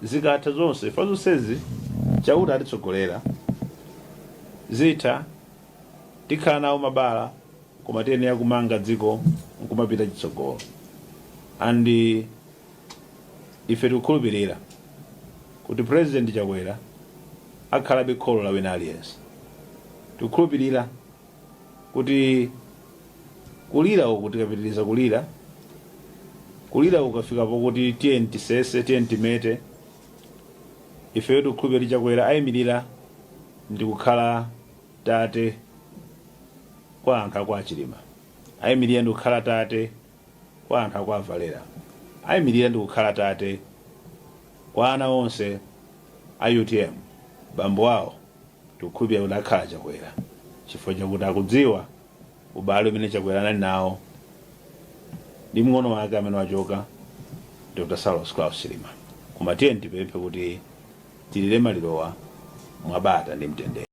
Zikatha zonse, fa zonsezi Chauta atitsogolera, zitha, tikhala nawo mabala, koma tiyenera kumanga dziko nkumapita chitsogolo. And ife tikukhulupirira kuti President Chakwera akhalabe kholo la wina aliyense. Tikukhulupirira kuti kulira uku, tikapitiriza kulira, kulira ukafika pokuti tiyeni tisese, tiyeni timete, ifeyo tikukhulupirira kuti Chakwera ayimirira ndi kukhala tate kwa anthu akwa Chilima, ayimirira ndi kukhala tate kwa anthu akwa Valera, ayimirira ndi kukhala tate kwa ana onse a UTM. Bambo awo tikukhulupirira kuti akhala Chakwera, chifukwa chakuti akudziwa ubale umene Chakwera anali nawo ndi mng'ono wake amene wachoka, Dr Saulos Klaus Chilima. Koma tiye tipemphe kuti tilire malirowa mwabata ndi mtendere.